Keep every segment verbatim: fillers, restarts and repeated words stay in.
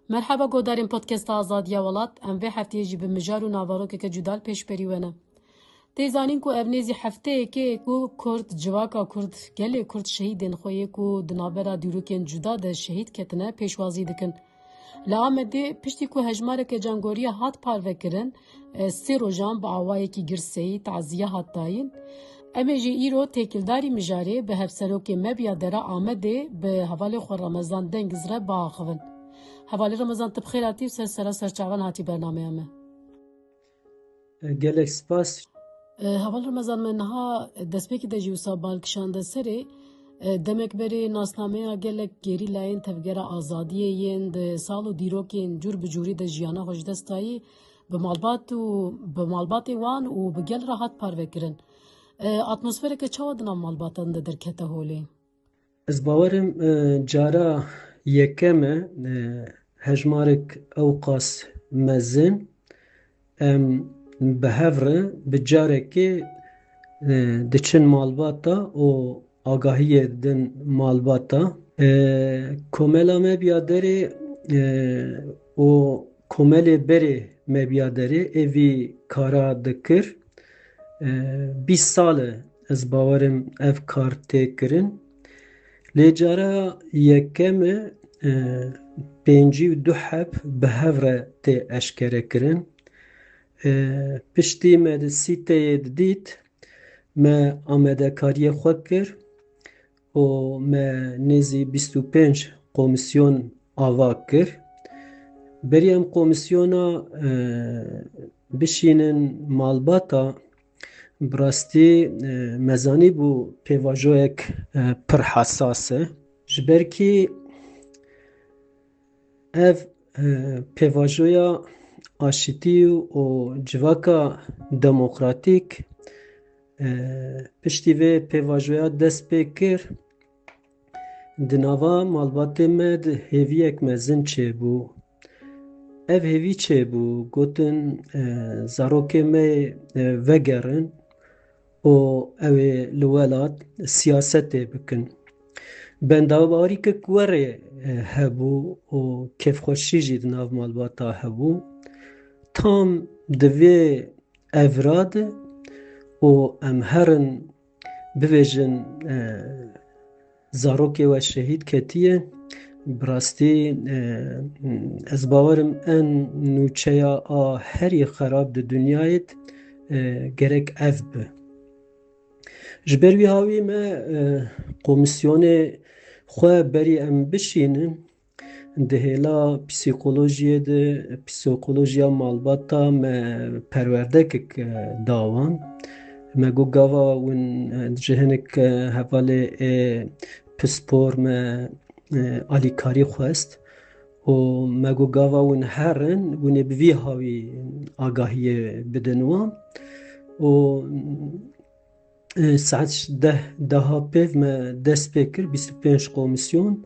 Merheba godarên Podcasta Azadiya Welat, em vê hefteyê jî bi mijar û navarokeke cuda li pêşberî we ne. Tê zanîn ku ev nêzî hefteyekê ye ku Kurd, civaka Kurd, gelê Kurd şehîdên xwe yê ku di navbera dîrokên cuda de şehîd ketine, pêşwazî dikin. Li Amedê piştî ku hejmareke cangoriya hat parvekirin, e, sê rojan bi awayekî girseyî taziye hat dayîn. Em ê jî îro têkildarî mijarê bi hevserokê Mebya Dera Amedê bi hevalê xwe Remezan Dengiz re biaxivin. Hevalê Remezan, tu bi xêr hatî û ser sera ser çavan hatî bernameya me. Gelek spas. E, Heval Remezan, me niha destpêkê de jî wisa bal kişande serê. E, demek berê nasnameya gelek gerîlayên Tevgera Azadiyê yên di sal û dîrokên cûr bi cûrî de jiyana xwe ji dest dayî, bi malbat û bi malbatê wan û bi gel re hat parvekirin. E, atmosfereke çawa di nav malbatan de derkete holê? Ez bawerim, e, cara yekem e, e, hejmarek ewqas mezin, em bi hev re bi carekê, e, diçin malbata û agahiyê didin malbata. E, Komela Mebya Derê, e, û komelê berê Mebya Derê ê vî kara dikir. E, bîst sal e, ez bawerim, ev kar tê kirin. Lê cara yekem e, e, pêncî û du heb bi hev re tê eşkere kirin. E, piştî me di sîteyê didît, me amadekariyê xwe kir û me nêzî bîst û pênc komîsyon ava kir. Berî em komîsyona, e, bişînin malbata, bi rastî, e, me zanîbû pêvajoyek, e, pir hesas e. Ji ber kî ev, e, pêvajoya aşitî û civaka demokratîk, e, piştî vê pêvajoya dest pê kir, di nava malbatê me de hêviyek mezin çêbû. Ev hêvî çêbû, gotin, e, zarokê me, e, vegerin û ew ê li welat siyasetê bikin. Bendawarîkek werê, e, hebû û kêfxweşî jî di nav malbata hebû. Tam di vê evra de û em herin bibêjin, e, zarokê we şehîd ketiye, bi rastî, e, ez bawerim en nûçeya a herî xerab di dinyayê de, e, gerek ev bi. Ji ber wî hawî me, e, komîsyonê xwe berî em bişînin, di hêla psîkolojiyê de, psîkolojiya malbata me perwerdekek, e, da wan. Me got gava win, e, ji hinek, e, hevalê ê pispor me, e, alîkarî xwest û me got gava win herin, win ê bi vî hawî agahiyê bidin wan. Û E, saet deh, deha pêv me dest pê kir, bîst û pênc komîsyon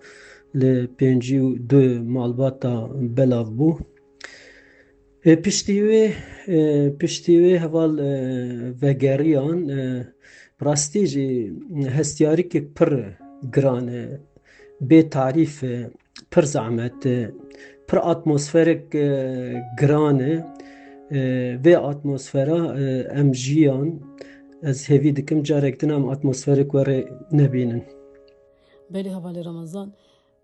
li pêncî û du malbata belav bû. E, piştî wê, e, piştî wê heval, e, vegeriyan, e, rastî jî hestiyarîkek pir giran e, bê tarîf e, pir zehmet e, pir atmosferek, e, giran e. E, vê atmosfera, e, em jiyan, ez hêvî dikim carek din em atmosferek werê nebînin. Belê hevalê Remezan.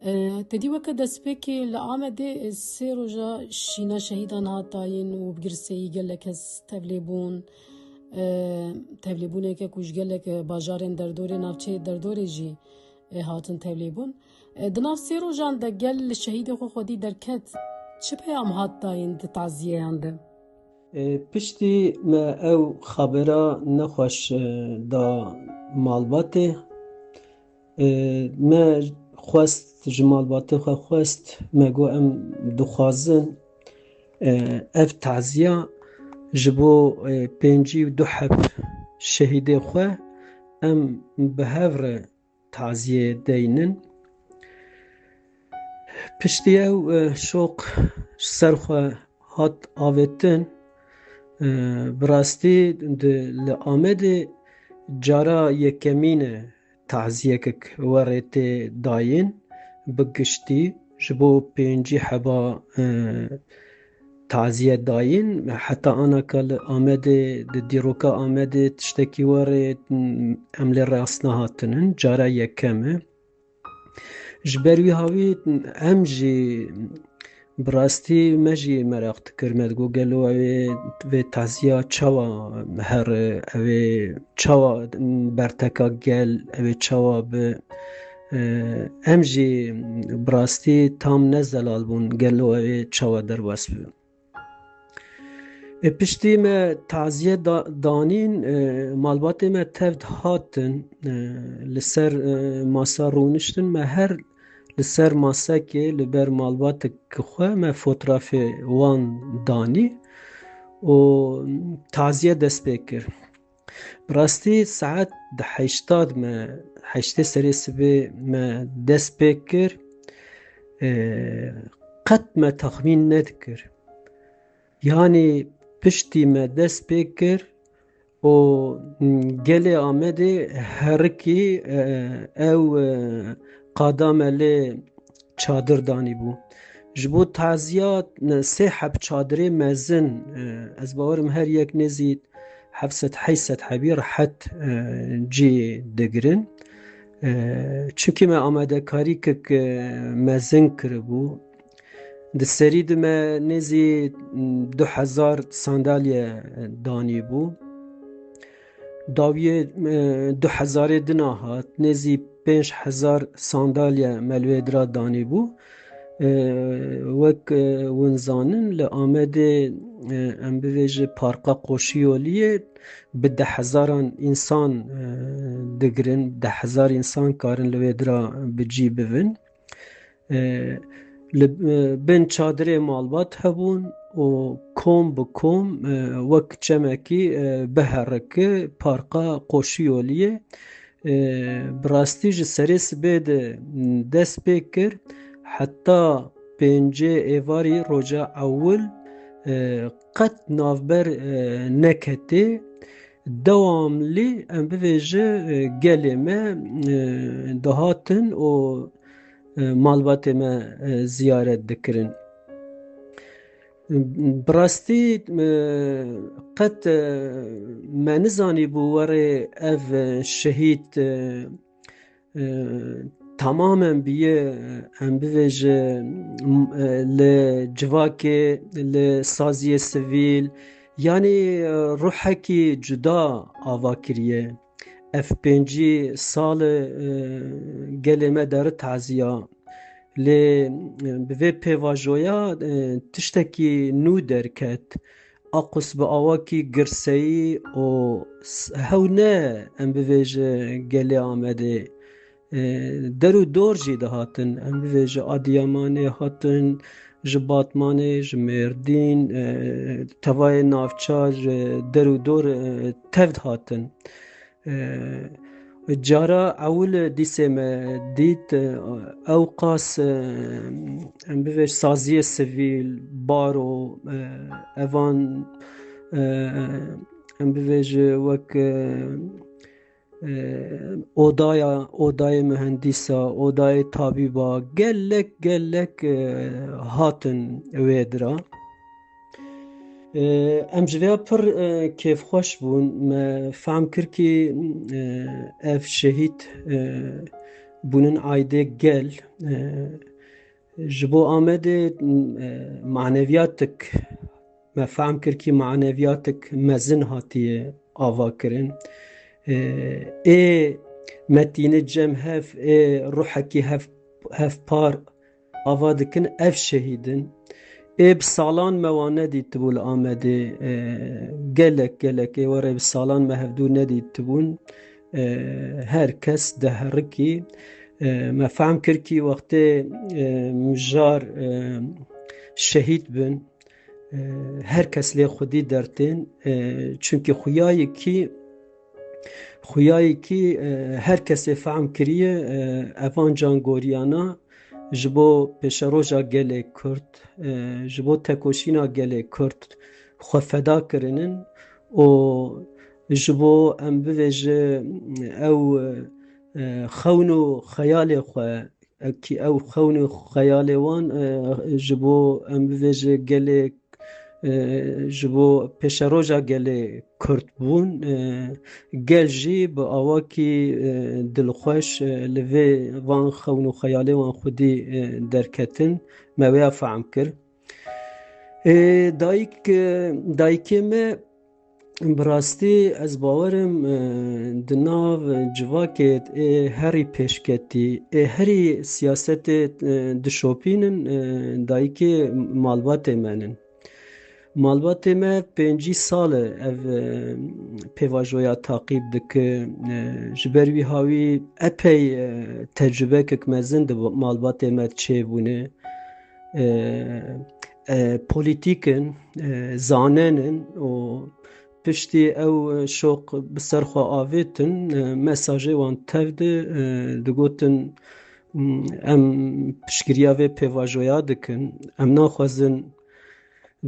E, te dî weke destpêkê li Amedê, e, sê roja şîna şehîdan hat dayîn û bi girseyî gelek kes tevlê bûn. E, tevlêbûneke ku ji gelek, e, bajarên derdorê, navçeyê derdorê jî, e, hatin tevlêbûn. E, di nav sê rojan de gel li şehîdê xwe xwedî derket, çi peyam hat dayîn di taziyeyan de? E, piştî me ew xebera nexweş, e, da malbatê, e, me xwest, ji malbatê xwe xwest, me got em dixwazin, e, ev taziya ji bo, e, pêncî û du heb şehîdê xwe em bi hev re taziyê deynin. Piştî ew, e, şoq ji ser xwe hat avêtin, e, bi rastî di, li Amedê cara yekemîn e taziyekek werê tê dayîn, bi giştî ji bo pêncî heba, e, taziye dayîn. Heta anaka li Amedê, di dîroka Amedê tiştekî werê, em lê rast nehatinin. Cara yekem e. Ji ber wî hawî em jî bi rastî me jî meraq dikir. Me digot gelo ew ê vê taziya çawa here, ew ê çawa berteka gel, ew ê çawa bi, e, em jî bi rastî tam ne zelal bûn gelo ew ê çawa derbas bi. E, piştî me taziye da-, danîn, e, malbatê me tev dihatin, e, li ser, e, masa rûniştin. Me her li ser masekê li ber malbatek xwe me fotrafê wan danî û taziye dest pê kir. Bi rastî saet di heşta de me, heştê serê sibê me dest pê kir. E, qet me texmîn nedikir. Yanî piştî me dest pê kir û gelê Amedê herikî, e, ew, e, qada me lê çadir danîbû. Ji bo taziya, e, sê heb çadirê mezin, e, ez bawerim her yek nêzî heft sed heyşt sed hebî rehet, e, cî digirin. E, çunkî me amadekarîkek, e, mezin kiribû. Di serî de me nêzî, m, du hezar sandalye danîbû. Dawiyê, e, du hezarê dina hat, nêzî pênc hezar sandalye me li wê dira danîbû. E, wek, e, hûn zanin, li Amedê, e, em bivêje Parka Qoşiyoliyê bi deh hezaran însan, e, digirin, deh hezar însan karin li wê dira bi cî bibin. E, li, e, bin çadirê malbat hebûn û kom bi kom, e, wek çemekî, e, biherike Parka Qoşiyoliyê. E, bi rastî ji serê sibê de dest pê kir, heta pêncê êvarî roja ewil, e, qet navber, e, neketê. Dewamlî em bivêje, e, gelê me, e, dihatin û, e, malbatê me, e, ziyaret dikirin. Bi rastî, e, qet, e, me nizanîbû werê ev, e, şehîd, e, e, tamamen bîye, em bivêje, m-, e, li civakê, li saziyê sivîl, yanî, e, ruhekî cuda ava kiriye. Ev pêncî sal e, gelê me deri taziya. Lê, e, bi vê pêvajoya, e, tiştekî nû derket. Aqûs bi awakî girseyî û s-, hew ne, em bivêje, gelê Amedê. E, der û dor jî dihatin. Em bivêje Adiyamanê hatin, ji Batmanê, ji Mêrdîn, e, tevayê navçar, e, der û dor, e, tev dihatin. E, cara ewil dîsê me dît, e, ewqas, e, em bivêj saziyê sivîl, baro, e, evan, e, em bivêj wek, e, e, odaya, odayê mühendîsa, odayê tabîba, gelek, gelek, e, hatin wê dira. E, em ji vêya pir, e, kêfxweş bûn. Me fehm kir kî, e, ev şehîd, e, bûnin aydê gel. E, ji bo Amedê, e, maneviyatik, me fehm kir kî maneviyatik mezin hatiye ava kirin. E, ê me tîne cem hev, ê ruhekî hev, hevpar ava dikin, ev şehîd in. Ê bi salan me wan nedîtibû li Amedê, e, gelek, gelek ê were bi salan me hevdû nedîtibûn. E, her kes diherikî. E, me fehm kir kî wextê, e, mijar, e, şehîd bin, e, her kes lê xwedî dertên, e, çunkî xuyayekî, xuyayekî, e, her kesê fehm kiriye, e, evan cangoriyana ji bo pêşeroja gelê Kurd, e, ji bo tekoşîna gelê Kurd xwe feda kirinin û ji bo em bivêje ew, e, xewn û xeyalê xwe Ewkî ew xewn û xeyalê wan, e, ji bo, em bivêje, gelê, e, ji bo pêşeroja gelê Kurd bûn. E, gel jî bi awakî, e, dilxweş, e, li vê van xewn û xeyalê wan xwedî, e, derketin, me wêya fehm kir. Ê, dayik, e, dayikê me, bi rastî ez bawer im, e, di nav civakê ê herî pêşketî, ê herî siyasetê, e, dişopînin, e, dayikê malbatê me nin. Malbatê me pêncî sal e ev, e, pêvajoya taqîb dike. E, ji ber wî hawî epey, e, tecrubekek mezin di malbatê me çêbûne. E, e, polîtîk in, e, zanen in û piştî ew şoq bi ser xwe avêtin, e, mesajê wan tev de, e, digotin, "M, em piştgiriya vê pêvajoya dikin. Em naxwazin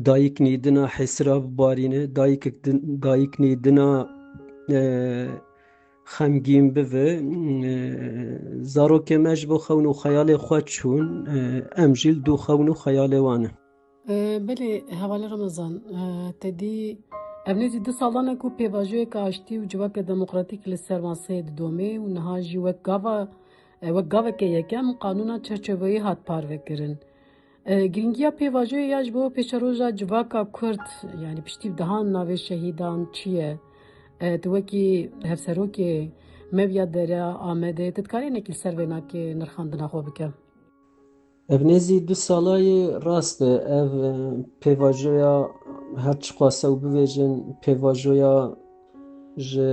dayik nîdina hêsira bibarîne, dayikek din, dayik nîdina, e, xemgîn bibe. E, zarokê me ji bo xewn û xeyalê xwe çûn, e, em jî li dû xewn û xeyalê wan in." E, belê, hevalê Remezan, e, te dî ev nêzî du salan e ku pêvajoyeke aştî û civaka demokratîk li ser maseyê didome û niha jî wek gava, e, wek gaveke yekem qanûna çerçeveyê hat parvekirin. E, girîngiya pêvajoyê ya ji bo pêşeroja civaka Kurd, yanî piştî bi dehan navê şehîdan çi ye? E, tu wekî hevserokê Mevya Dere Amedê, tu dikarî hinekî li ser vê nakê nirxandina xwe bike? Ev nêzî du salayê rast e. Ev, e, pêvajoya her çiqas ew bivêjin, pêvajoya ji,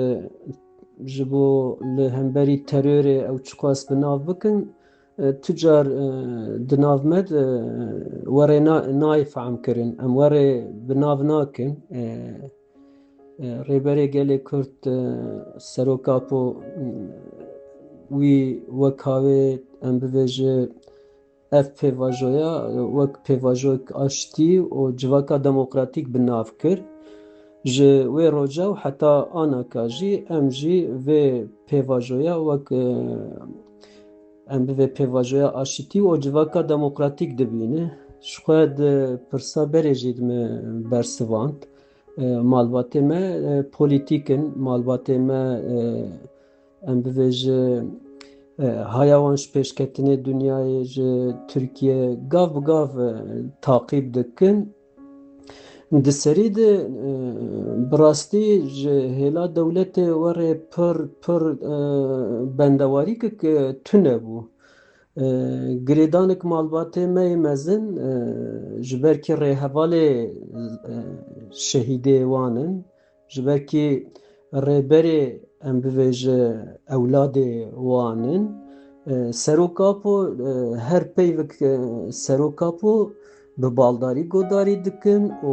ji bo li hemberî terorê ew çiqas bi nav bikin, e, tu car, e, di nav me de, e, werê na-, nayê fehm kirin. Em werê bi nav nakin. E, e, Rêberê Gelê Kurd, e, Serok Apo, e, wî wek havê, em bivêje, ev pêvajoya, e, wek pêvajoyek aştî û civaka demokratîk bi nav kir. Ji wê roja û heta anaka jî em jî vê pêvajoya wek, e, em bi vê pêvajoya aşitî û civaka demokratîk dibîne. Ji xwe di pirsa berê jî di min bersivand. E, malbatê me, e, polîtîk in, malbatê me, e, em bivêje, e, haya wan ji pêşketinê dinyayê, ji Tirkiye gav bi gav, e, taqîb dikin. Di serî de, e, bi rastî ji hêla dewletê werê pir, pir, e, bendewarîkek, e, tune bû. E, girêdanek malbatê me yê mezin, e, ji ber kî rêhevalê, e, şehîdê wan in, ji ber kî rêberê, em bivêje, ewladê wan in. E, Serok Apo, e, her peyvek, e, Serok Apo bi baldarî godarî dikin û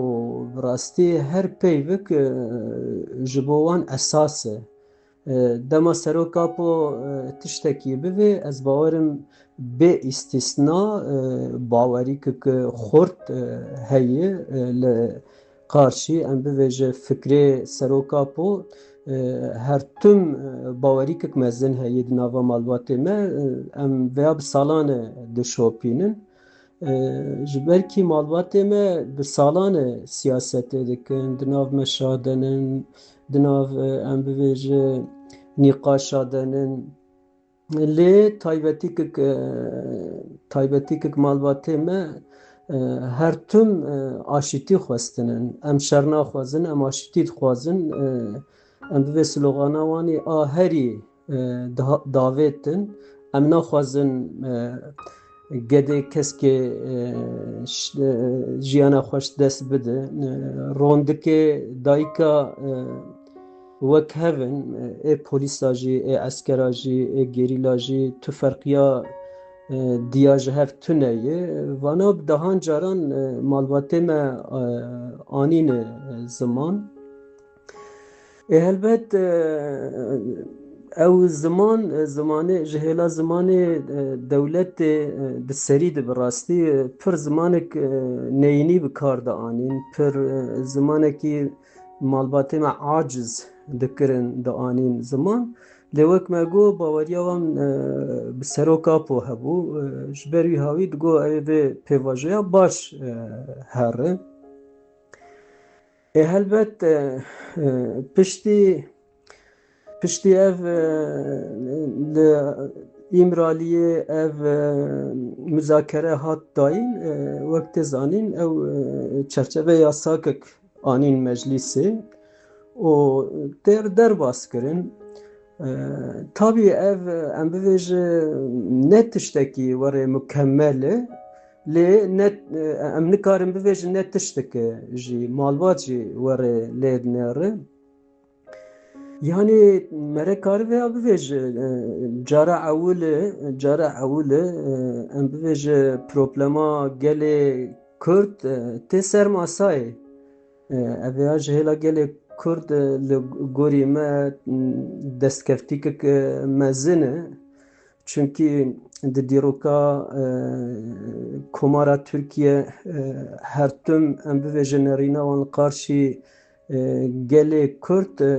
bi rastî her peyvek, e, ji bo wan esas e. E, dema Serok Apo, e, tiştekî bivê, ez bawerim bê îstîsna, e, bawerîkek xurt, e, heye, e, li qarşî, em bivêje, fikrê Serok Apo, e, her tim, e, bawerîkek mezin heye di nava malbatê me. E, em vêya bi salan e dişopînin. E, ji ber kî malbatê me bi salan e siyasetê dikin, di nav meşa de nin, di nav, e, em bivêje, nîqaşa de nin. Lê taybetîkek, e, taybetîkek malbatê me, e, her tim, e, aşitî xwestinin. Em şer naxwazin, em aşitî dixwazin. E, em bi vê slogana wanî a herî, e, daha-, davêtin. Em naxwazin, e, gedê keskê, e, ş-, e, jiyana xwe ji dest bide. E, rondikê dayika, e, wek hev in, e, ê polîsa jî, ê eskera jî, ê gerîla jî, tu ferqiya, e, diya ji hev tune ye. Vana bi dehan caran, e, malbatê me, e, anîne, e, ziman. Ê helbet, e, ew ziman, e, zimanê, ji hêla zimanê, e, dewletê, e, di serî de bi rastî, e, pir zimanek, e, neyînî bi kar dianîn, pir, e, zimanekî malbatê me aciz dikirin dianîn ziman. Lê wek me got, baweriya wan, e, bi Serok Apo hebû. E, ji ber wî hawî digot ew ê vê pêvajoya baş, e, here. Ê helbet, e, e, piştî, piştî ev, e, li Îmraliyê ev, e, muzakere hat dayîn, e, wek tê zanîn, ew, e, çerçeve yasakek anîn meclîsê û tê derbas kirin. E, tabî ev, em bivêjin, ne tiştekî werê mukemmel e, lê ne, e, em nikarin bivêjin ne tiştike jî, malbat jî werê lê dinêre. Yanî mere karibe ya bivêje, e, cara ewil e, cara ewil e, e, em bivêje problema gelê Kurd, e, tê ser masayê. E, ev ya ji hêla gelê Kurd, e, li gorî me, m, destkeftîkek, e, mezin e. Çunkî di dîroka, e, Komara Tirkiye, e, her tim em bivêjin nerîna wan li qarşî, e, gelê Kurd, e,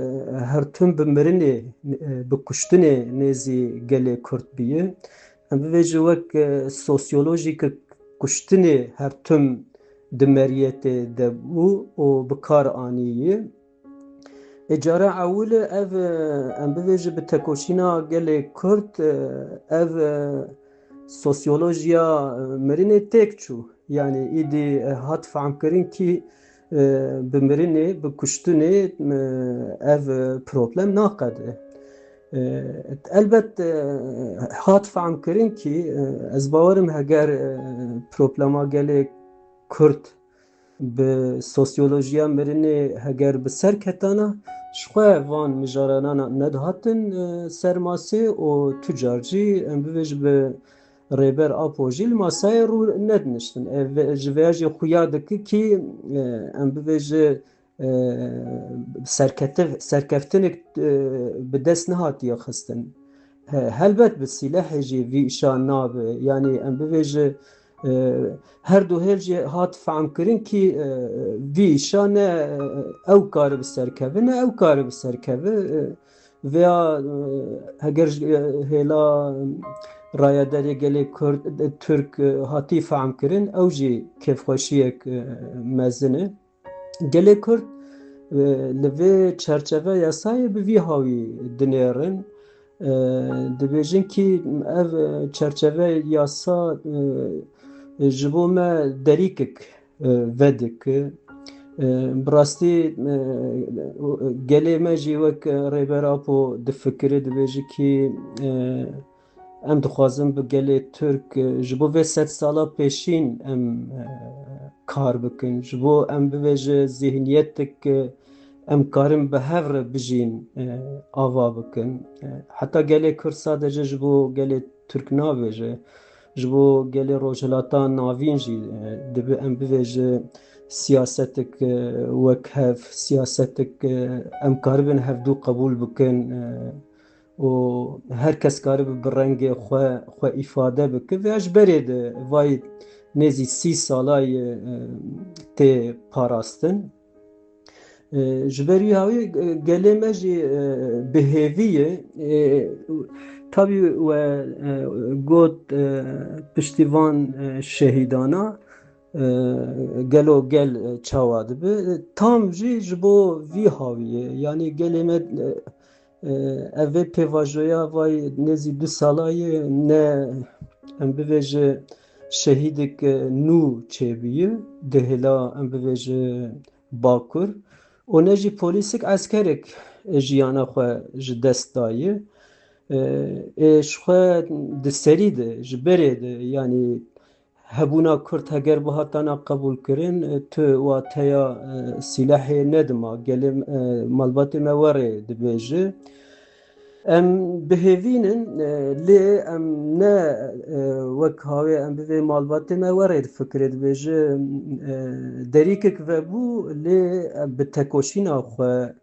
her tim bi mirinê, e, bi kuştinê nêzî gelê Kurd bûye. Em bivêjin wek, e, sosyolojîk kuştinê her tim di meriyetê de bû û bi kar anî ye. Ê cara ewil e ev, e, em bivêjin bi tekoşîna gelê Kurd, e, ev, e, sosyolojiya, e, mirinê têk çû. Yanî îdî, e, hat fehmkirin kî, e, bi mirinê, bi kuştinê, e, ev, e, problem naqede. E, elbet, e, hat fehmkirin kî, e, ez bawerim heger, e, problema gelê Kurd bi sosyolojiya mirinê heger bi ser ketana, ji xwe van mijarana nedihatin, e, ser masê û tu car jî em bivêjin bi Rêber Apo jî li masayê rû nediniştin. E, ve-, ji vêya jî xuya dike kî, e, em bivêjin, e, serketif-, serkeftinek, e, bi dest nehatiye xistin. He, helbet bi sîlehê jî vî îşa nabe. Yanî em bivêjin, e, her du hêl jî hat fehmkirin kî, e, vî îşa ne, e, ew kare bi ser keve, ne ew kare bi ser keve. E, vêya, e, heger ji, e, hêla rayedarê gelê Kurd, e, Tirk, e, hatî fehmkirin, ew jî kêfxweşiyek, e, mezin e. Gelê Kurd, e, li vê çerçeve yasayê bi vî hawî dinêrin. E, dibêjin kî ev, e, çerçeve yasa, e, ji bo me derîkek, e, vedike. E, bi rastî, e, gelê me jî wek, e, Rêber Apo difikire, dibêje kî, e, em dixwazin bi gelê Tirk, e, ji bo vê sed sala pêşîn em, e, kar bikin. Ji bo em bivêje zihniyetek, e, em karin bi hev re bijîn, e, ava bikin. E, heta gelê Kurd sadece ji bo gelê Tirk nabêje. Ji bo gelê Rojhilata Navîn jî, e, dibe em bivêje siyasetek, e, wek hev, siyasetek, e, em karibin hevdû qebûl bikin, e, û her kes karibe bi rengê xwe, xwe îfade bike. Vêya ji berê de vay nêzî sî sala ye, e, tê parastin. E, ji ber wî hawî, e, gelê me jî, e, bi hêvî ye. E, tabî we, e, got, e, piştî van, e, şehîdana, e, gelo gel, e, çawa dibe? E, tam jî ji bo vî hawî ye. Yanî gelê me, e, e, ev vê pêvajoya vay nêzî du sala ye, ne em bivêje şehîdek, e, nû çêbûye, di hêla em bivêje Bakur û ne jî polîsek eskerek jiyana xwe ji dest daye. E, ê ji xwe di serî de, ji berê de, yanî hebûna Kurd heger bihatana qebûlkirin, e, tu wateya, e, sîlehê nedima. Gelê, e, malbatê me werê dibêje. Em bi hêvî nin, e, lê em ne, e, wek hawê em bivê malbatê me werê difikire, dibêje, e, derîkek vebû, lê em bi tekoşîna xwe,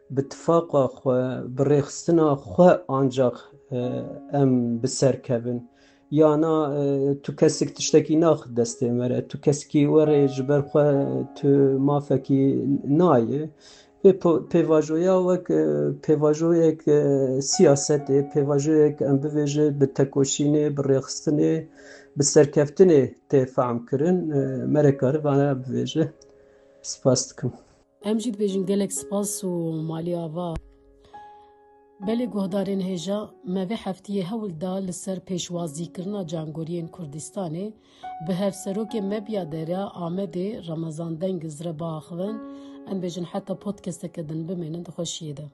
bi tifaqa xwe, bi rêxistina xwe ancaq, e, em bi ser kevin. Yana, e, tu kesek tiştekî nax destê me re, tu kesekî werê ji ber xwe tu mafekî nayê. Pê-, pêvajoya wek, e, pêvajoyek, e, siyasetê, pêvajoyek em bivêje bi tekoşînê, bi rêxistinê, bi serkeftinê tê fehm kirin. E, me re kare vana bivêje. Spas dikim. Em jî dibêjin gelek spas û malî ava. Belê guhdarên hêja, me vê heftiyê hewl da li ser pêşwazîkirina cangoriyên Kurdistanê bi hevserokê Mebya Dera Amedê Ramazan Dengiz re biaxivin. Em bêjin heta podcasteke din bimênin di xweşiyê de.